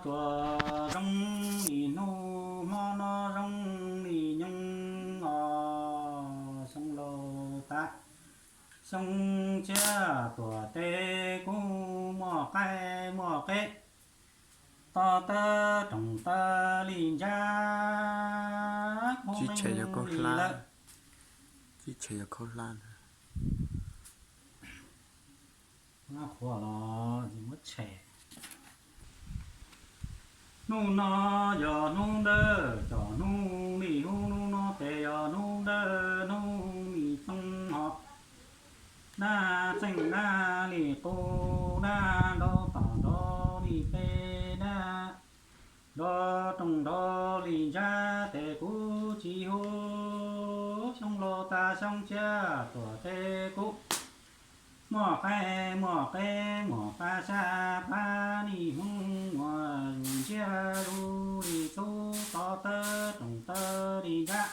tsuas zoo li hnub, hmo no zoo li nyoog os. Xyoo laus tas xyoo tshiab, tuam tes kub, muaj qaib muaj qe, to tawb roos tawb li ntsab, khaub meej li lawm. Qhuav los muab tshem. Hnub no yog hnub ntuj, cov hnub li hub, hnub no tes yog hnub ntuj hnub li xyoo hos. Dab txeej dab li qub, dab nrov tom nrov li peb, dab nrov roos nrov li ntsab, tes kuv tsis hu. Xyoo laus tas xyoo tshiab, tuam tes kub, muaj qaib muaj qe, muaj pab sab pab li hmoob, muaj zus ntsiab zus li txhub, to tawb roos tawb li ntsab,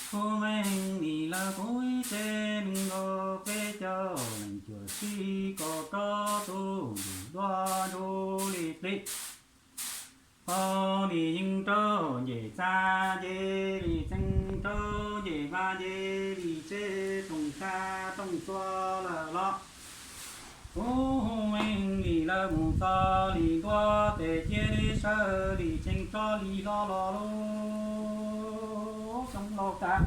khaub meej li lawm. Kuv ib tsev neeg nkaus peb caug leej, cuaj tsib kaum rau tug, ntuj dua ntsuj li plig, hau li yeej rau ncej txag, nce li txeeg rau ncej vaj, nce li tsev rooj txag rooj txua lawm los. Kuv hu meej li lawm mus txog li ntua, tes cia li sawv li tsees tso li hlo los lauj. Xyoo laus tas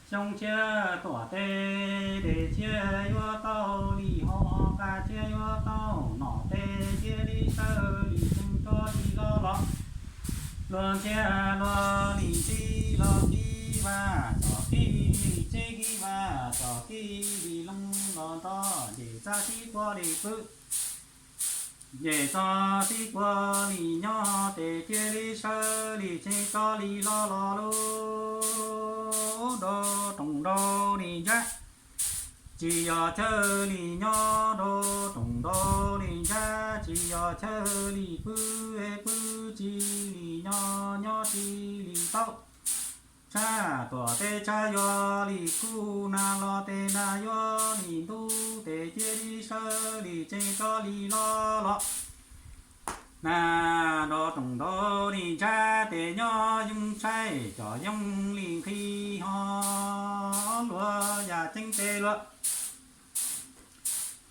xyoo tshiab, tuam tes dej tsiab yuav tau li haus, qab tsiab yuav tau noj, tes cia li sawv li tsees tso li hlo los. Luag ntxhiab luag li ntsib los, kib vaj txog kib li tsev, kib vaj txog kib li loog los nrog ncej txag sib puag li pw, ncej txag sib puag li nyob, tes cia li sawv li tsees tso li hlo los lauj. Nrov roos nrov li ntsab, tsis yog chaw li nyob, nrov roos nrov li ntsab, tsis yog chaw li pw, pw tsis li nyob, nyob tsis li tau. Tshab tuam tes tshab yuav li kub, nag los tes nag yuav li ntub, tes cia li sawv li tsees tso li hlo los. Nag nrov roos nrov li ntsab, tes nyob yooj tshaib, cov yooj li nqhis ho, luag yam ceeb tes luag.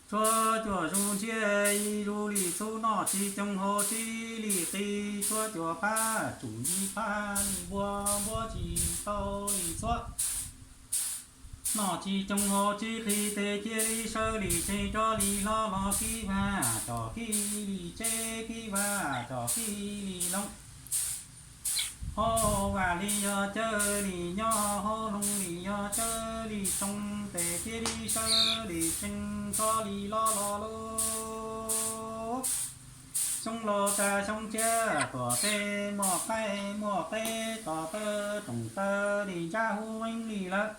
Tshuab cuam zus ntsiab zus li txhub, noj tsis coob haus tsis li qis, tshuab cuam phab tsum yig phab li npua, npua tsis tau li txhuab. Noj tsis coob haus tsis qis, tes cia li sawv li tsees tso li hlo los, kib vaj txog kib li tsev, kib vaj txog kib li loog. Haub vaj li yog chaw li nyob, haub loog li yog chaw li tsoo, tes cia li sawv li tsees tso li hlo los lauj. Xyoo laus tas xyoo tshiab, tuam tes muaj qaib muaj qe, to tawb roos tawb li ntsab, hu meej li lawm.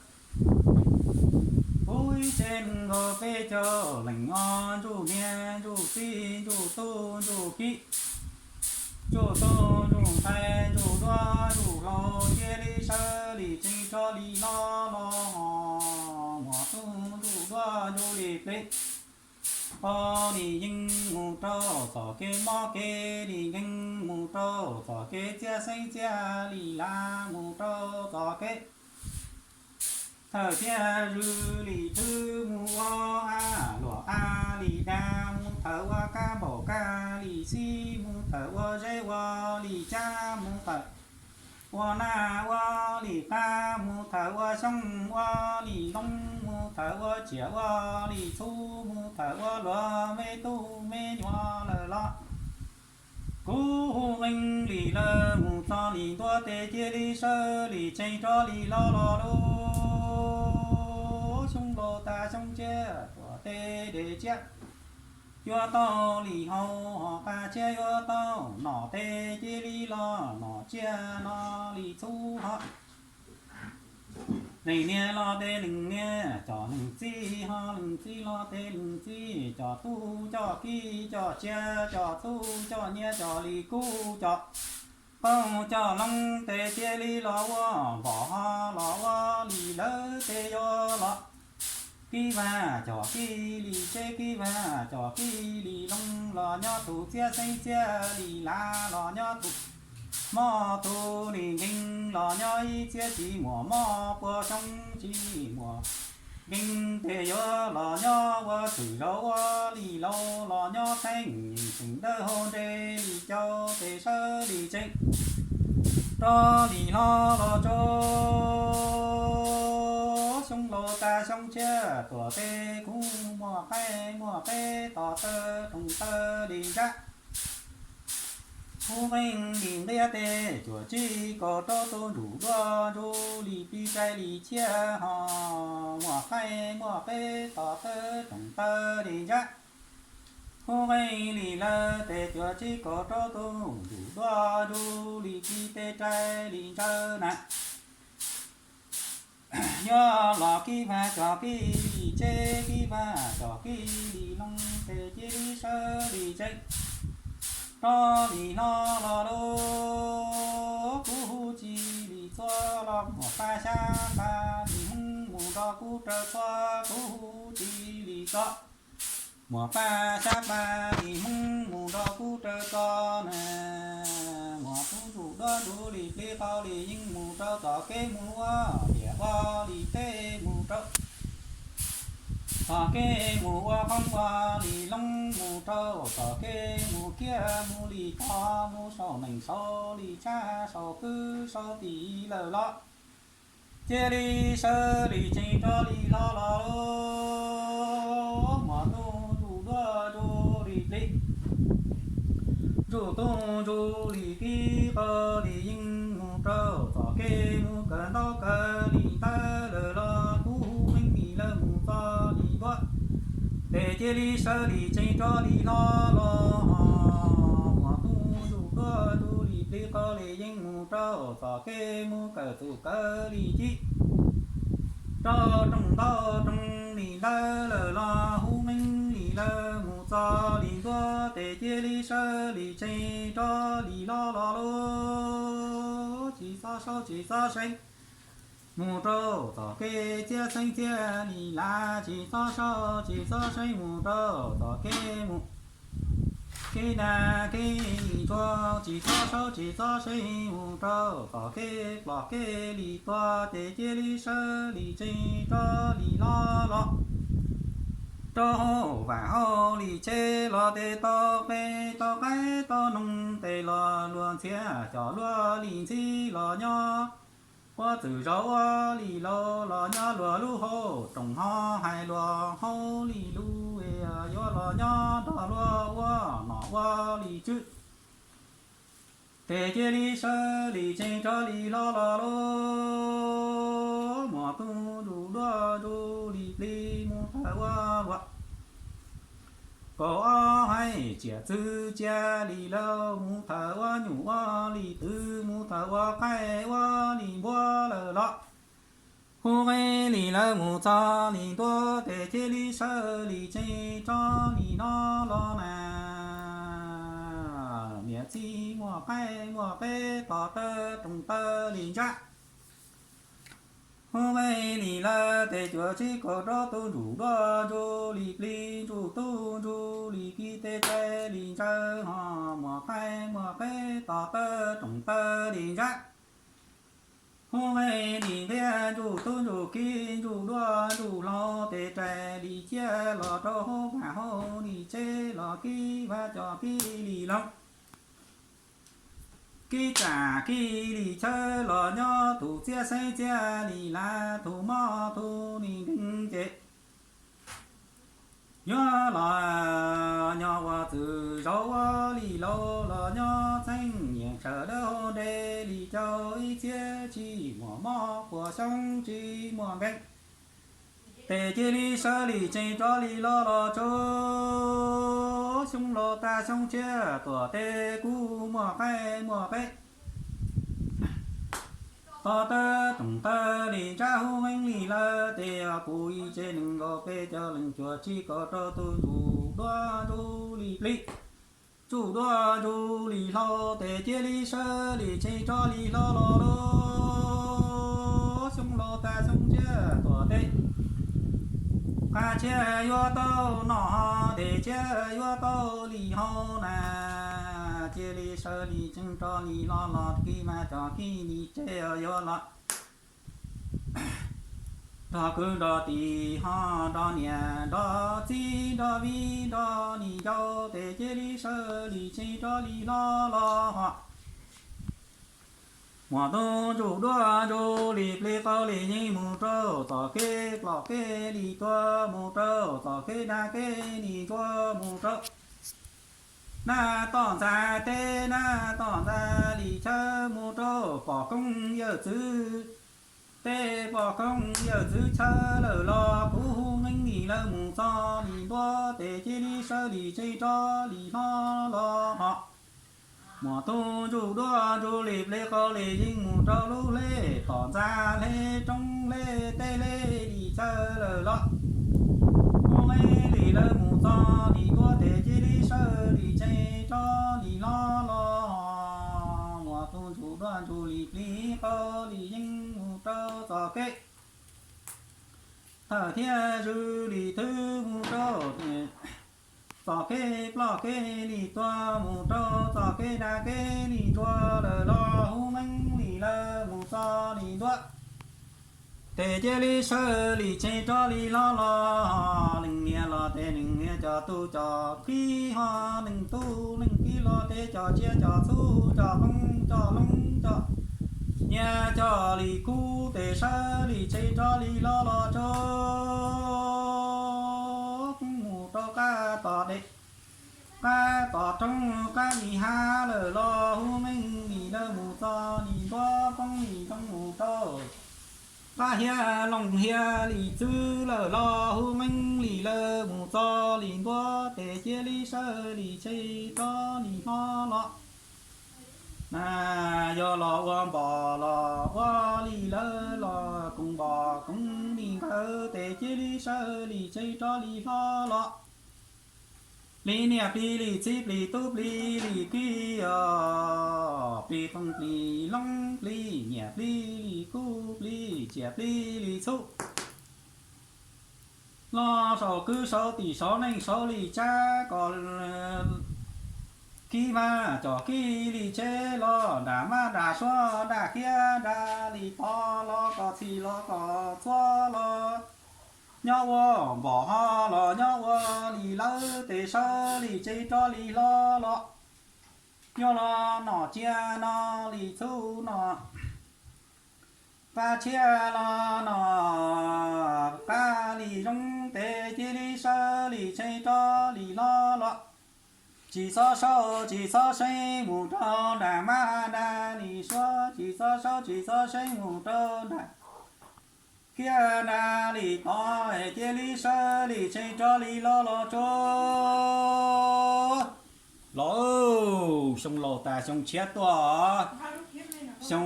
Kuv ib tsev neeg nkaus peb caug leej os, ntsuj niam ntsuj txiv ntsuj tub ntsuj kib, ntsuj tub ntsuj ntxhais ntsuj duab ntsuj hlauv, cia li sawv li tsees tso li hlo los. Muaj tub ntsuj duab ntsuj li plig, hau li yeej mus rau txoj kev mob kev li nkeeg, mus rau txoj kev txiaj xeeb txiaj li lav, mus rau txoj kev thawj thiab zwm li thwv, mus ua a luam a li dag, mus thawm ua kab npaum kab li xib, mus thawm ua zeb ua li cab, mus thawm ua nag ua li qab, mus thawm ua xyoob ua li ntoo, mus thawm ua tsiaj ua li txhu, mus thawm ua luag me tub me nyuam lawm los. Kuv hu meej li lawm mus txog li ntua, tes cia li sawv li tsees rov li los los lauj. Xyoo laus tas xyoo tshiab, tuam tes dej tsiab yuav tau li haus, ho qab tsiab yuav tau noj, tes cia li los noj tsiaj noj li txhu ho. Leej niam los tes leej niam, cov leej txiv ho leej txiv los tes leej txiv, cov tub cov kiv cov tsiaj cov txhu cov nyiaj cov li kuj cov qoob coj loo, tes cia li los ua npom ho los ua li lawv tes yuav los. Kib vaj cog kib li tseb, kib vaj cog kib li loo, los nyob tus txiab xeeb txiab li lav, los nyob tus moj tus li nkeeg, los nyob ib txhiab tsis muaj moj puas xyoo tsis muaj nkeeg, tes yuav los nyob ua txwm zaus ua li laus, los nyob txheej tseem dawb hau nres li cau, tes sawv li tseeb rov li hlo los tso. Xyoo laus tas xyoo tshiab tuaj, tes kuj muaj qaib muaj qeb, tos taw roos taw li ntsab, hub qeej li nqia, tes cuam tsib kaum rau tus ntsuj duab ntsuj li plig, rais li ciab ho muaj qaib muaj qeb, tos taw roos taw li ntsab, hub qeej li lawm, tes cuam tsib kaum rau tus ntsuj duab ntsuj li plig, tes rais li ntsawv na. Yuav los kib vaj cog kib li tseb, kib vaj cog kib li loo, tes cia li sawv li tseeb rov li hlo los lauj. Kuv hu tsis li txog los muaj qab xyab pab li hmoob mus nrog kuv raws txog, kuv hu tsis li txog muaj qab xyab pab li hmoob mus nrog kuv raws txog na. Muaj tus ntsuj duab ntsuj li plig, qau li yeej mus rau txoj kev mus ua liaj ua li teb, mus rau txoj kev mus ua qoob ua li loo, mus rau txoj kev mus kiab mus li tog, mus saum neej saum li tsab, saum kwv saum tij lawm los cia li sawv li tseeb rov li hlo los lauj. Muaj tus ntsuj duab ntsuj li plig, ntsuj tus ntsuj li kib, qau li yeej mus rau txoj kev mus kawm ntaub kawm li ntawd lawm los, kuv hu meej li lawm mus txog li ntua, tes cia li sawv li tseeb rov li hlo los. Muaj tus ntsuj duab ntsuj li plig, qau li yeej mus rau txoj kev mus kawm txuj kawm li cib, rau rooj ntaub rooj li ntawd lawm los, hu meej li lawm mus txog li ntua, tes cia li sawv li tseeb rov li hlo los lauj. Tsis txhob saub tsis txhob seev mus rau txoj kev txiab xeeb txiab li lav, tsis txhob saub tsis txhob seev mus rau txoj kev mus kev nag kev ntsuag, tsis txhob saub tsis txhob seev mus rau txoj kev ploj kev li tuag, tes cia li sawv li tseeb rov li hlo los rau hauv vaj hauv li tsheb los, tes tau qe tau qaib tau noog, tes los luag ntxhiab coj luag li ntxhi los nyob ua txwm zaus ua li laus, los nyob luag lub hauv rooj ho hais luag hauv li lus, yuav los nyob nrog luag ua nom ua li tswv, tes cia li sawv li tseeb rov li hlo los lauj. Muaj tus ntsuj duab ntsuj li plig, mus thawm ua luam kaum ob hais tsiaj txwv tsiaj li laus, mus thawm ua nyuj ua li twm, mus thawm ua qaib ua li npua lawm los, hu qe li lawm mus txog li ntua, tes cia li sawv li tseeb rov li hlo los na. Niam txiv muaj qaib muaj qeb, tos taw roos taw li ntsab, hu qe li lawm, tes cuam tsib kaum rau tus ntsuj duab ntsuj li plig, ntsuj tub ntsuj li kib, tes rais li ntsawv ho muaj qaib muaj qeb, tos taw roos taw li ntsab, hu qe li nqia, ntsuj tub ntsuj kib, ntsuj duab ntsuj hlau, tes rais li ciab los rau hauv vaj hauv li tsheb los, kib vaj cog kib li loo, kib tsam kib li chaw los, nyob tus txiab xeeb txiab li lav, tus mob tus li nkeeg ces yuav los nyob ua txwm zaus ua li laus, los nyob txheej yeej tshaw dawb hau nres li cau, ib txhiab tsis muaj mob puas xyoo tsis muaj nkeeg, tes cia li sawv li tseeb rov li hlo los tso. Xyoo laus tas xyoo tshiab tuaj, tes kuj muaj qaib muaj qeb, tos taw roos taw li ntsab, hu qe li lawm, tes yog kuv ib tsev neeg nkaus peb cov leej, cuam tsib kaum rau tus ntsuj duab ntsuj li plig, ntsuj duab ntsuj li hlau, tes cia li sawv li tseeb rov li hlo los lauj. Xyoo laus tas xyoo tshiab tuaj, tes Qab tshiab yuav tau noj, tes tshiab yuav tau li haus na, cia li sawv li tsees rov li hlo los kis mas cov kis li tseg yuav los nrog kwv nrog tij ho nrog niam nrog txiv nrog viv nrog li ncauj, tes cia li sawv li tsees rov li hlo los ho. Muam tub ntsuj duab ntsuj li plig qaug li yeej mus rau txoj kev ploj kev li tuag, mus rau txoj kev dag kev li ntsuag, mus rau nab tom ntxa teb nab tom ntxa li chaw, mus rau pom koob yawm txwv teb pom koob yawm txwv chaw lawm los kuv hu nqeeb li lawv mus txog li ntua, tes cia li sawv li tsees rov li hlo los ho. Muam tub ntsuj duab ntsuj li plig qaug li yeej mus rau lub hle tom ntxa hle roob hle teb hle li chaw lawm los hu nqeeb li lawv mus txog li ntua, tes cia li sawv li tsees rov li hlo los ho. Muam tub ntsuj duab ntsuj li plig qaug li yeej mus rau txoj kev thawj thiab zwm li thwv, mus rau txoj kev ploj kev li tuag, mus rau txoj kev dag kev li ntsuag lawm los hu nqeeb li lawv mus txog li ntua, tes cia li sawv li tsees rov li hlo los. Leej niam los tes leej niam cov tub cov kiv ho, leej tub leej kiv los tes cov tsiaj coj txhu coj qoob coj loo coj nyiaj coj li kub, tes sawv li tsees rov li hlo los tso mus rau qab tom dej, qab tom roob, qab li hav lawm los hu nqeeb li lawv mus txog li ntua, poob li roob mus rau qab hiav loog hiav li txwv lawm los hu nqeeb li lawv mus txog li ntua, tes cia li sawv li tsees rov li hlo los. Na, yog los ua npom los ua li lawv los koom npom koom li nkawd, tes cia li sawv li tsees rov li hlo los. Plig niam plig li txiv plig tub plig li kiv os, plig qoob plig loo plig nyiaj plig li kub plig tsiaj plig li txhu, los saum kwv saum tij saum neej saum li tsab kom kiv mas coj kiv li tsev los nram mab nram suav nram khiav nram li tod los kom txhij los kom txhua los nyob ua npom ho los nyob ua li lawv, tes sawv li tsees rov li hlo los. Yog los noj tsiaj noj li txhu noj qab tshiab los noj qab li zoo, tes cia li sawv li tsees rov li hlo los. Tsis txhob saub tsis txhob seeb mus rau nram mab nram li suav, tsis txhob saub tsis txhob seeb mus rau nram khiav nram li tod, cia li sawv li tsees rov li hlo los tso. Los, xyoo laus tas xyoo tshiab tuaj, xyoo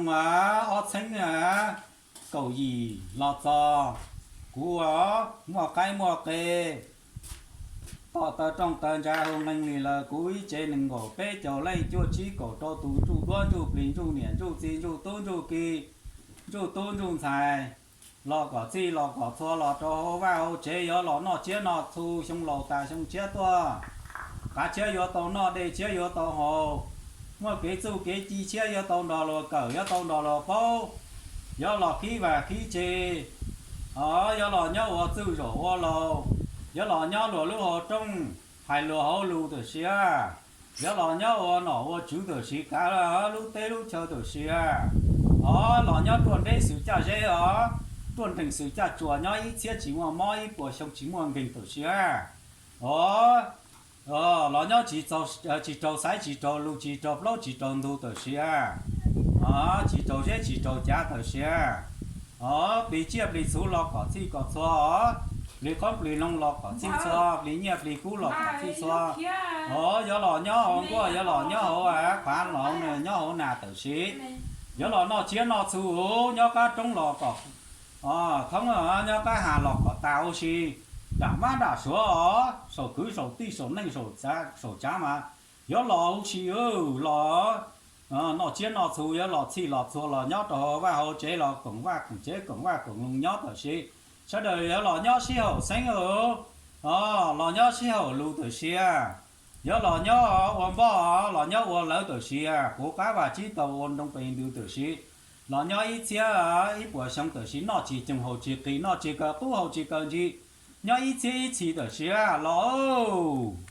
ob txheeb kaum yim los txog, kuv muaj qaib muaj qe, tom taw rooj taw ntsa hu nqeeg li lawm, kuv ib tsev nees nkaum peb caug leej cuaj tsib kaum rau tus ntsuj duab ntsuj plig ntsuj niam ntsuj txiv ntsuj tub ntsuj ki, ntsuj tub ntsuj ntxhais, los kom txhij los kom txhua los rau hauv vaj hauv tsev, yuav los noj tsiab noj txhu xyoo laus tas xyoo tshiab tuaj. Qav tshiab yuav tau noj, dej tshiab yuav tau haus, muaj kev txuj kev ci tshiab yuav tau nrog luag kawm, yuav tau nrog luag paub, yuav los khib vaj khib tsev, yuav los nyob ua txwj zaum ua laus, yuav los nyob luag lub hauv rooj, hais luag hauv lus tam sim, yuav los nyob ua nom ua tswv tam sim, kav lub teb lub chaw tam sim, los nyob ruaj nreb xwm caj zeb os, ruaj nreeg xwm caj tsuas, nyob ib txhiab tsis muaj mob, ib puas xyoo tsis muaj nkeeg tam sim, os, los nyob tsis raug xaiv tsis raug lus tsis raug plaub tsis raug ntug tam sim, tsis raug zeb tsis raug cav tam sim, os, plig tsiaj plig txhu los kom txhij kom txhua os, plig qoob plig loo los kom txhij txhua, plig nyiaj plig kub los kom txhij txhua, os, yuav los nyob hauv nkuaj yuav los nyob hauv qhav los nyob hauv nas tam sim, yuav los noj tsiab noj txhu nyob qab roob los kom thoob, nyob qab hav los kom tas huv si, nram mab nram suav os, saum kwv saum tij saum neej saum tsav mas yuav los huv si los noj tsiab noj txhu, yuav los txhij los txhua los nyob rau hauv vaj hauv tsev los koom vaj koom tsev koom vaj koom loo nyob tam sim, Sawv daws yuav los nyob sib haum xeeb os, los nyob sib haum lus tawm sia, yuav los nyob ua npoj, los nyob ua lawv tawm sia. Kuv qab vas tsib taug ua nroo pes ntws tawm sia, los nyob ib txhiab ib puas xyoo tawm sia, noj tsis coog haus tsis qis, noj tsis kaw qub haus tsis kaw ntsis, nyob ib txhiab ib txhis tawm sia los.